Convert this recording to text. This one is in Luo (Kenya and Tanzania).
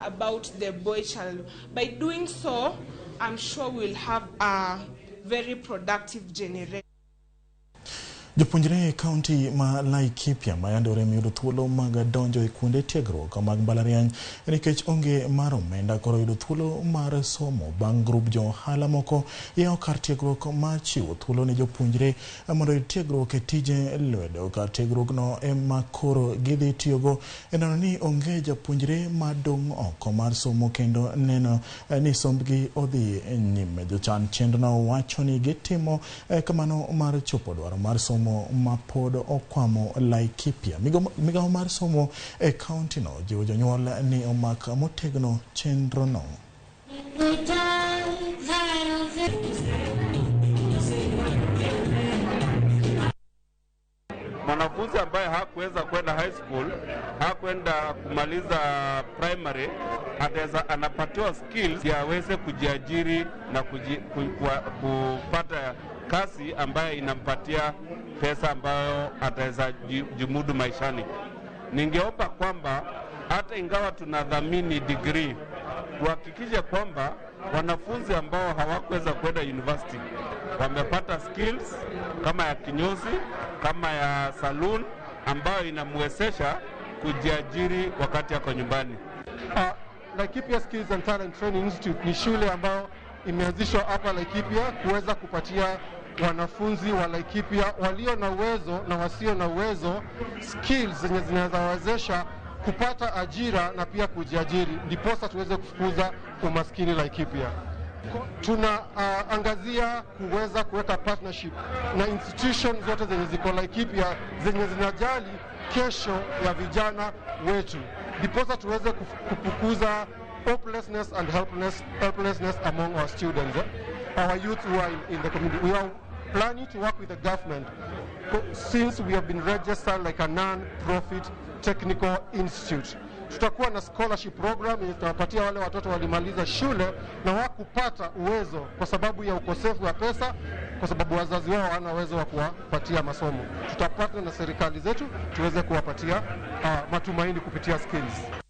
About the boy child. By doing so, I'm sure we'll have a very productive generation. Jopuonjre e kaunti ma Laikipia ma yande orem yudo thuolo mag donjo e kuonde tiegruok mag mbalariany nikech onge mar omenda koro yudo thuolo mar somo bang' grup jo ohala moko yawo kar tiegruok mar chiwo thuolo ne jopuonjre mondo oyud tiegruok e tije lwedo. Kar tiegruokno ema koro gidhi tiyogo e neno ni onge japuonjre madong' oko mar somo kendo neno ni sombgi odhi nyime. Jochan chenrono wacho ni gitimo kamano mar chopo dwaro mar somo ma pod okwamo Laikipia. Migawo mar somo e kaunti no jiwo jonyuol ni omak motegno chenrono. Mwanafunzi ambaye hakuweza kwenda high school, hakwenda kumaliza primary, ataweza anapatiwa skills ya aweze kujiajiri na kupata kazi ambayo inampatia pesa ambayo ataweza jimudu maishani. Ningeomba kwamba hata ingawa tunadhamini degree, tuhakikishe kwamba wanafunzi ambao hawakuweza kwenda university wamepata skills kama ya kinyozi, kama ya saloon ambayo inamwezesha kujiajiri wakati ako nyumbani. Laikipia Skills and Talent Training Institute ni shule ambayo imeanzishwa hapa Laikipia kuweza kupatia wanafunzi wa Laikipia walio na uwezo na wasio na uwezo skills zenye zinaweza kupata ajira na pia kujiajiri, ndiposa tuweze kufukuza umaskini Laikipia. Tunaangazia kuweza kuweka partnership na institution zote zenye ziko Laikipia zenye zinajali kesho ya vijana wetu, ndiposa tuweze kufukuza hopelessness and helplessness among our students, our youth who are in the community. We are planning to work with the government since we have been registered like a non-profit technical institute. Tutakuwa na scholarship program yenye tutawapatia wale watoto walimaliza shule na wakupata uwezo kwa sababu ya ukosefu wa pesa, kwa sababu wazazi wao hawana uwezo wa kuwapatia masomo. Tutapatana na serikali zetu tuweze kuwapatia matumaini kupitia skills.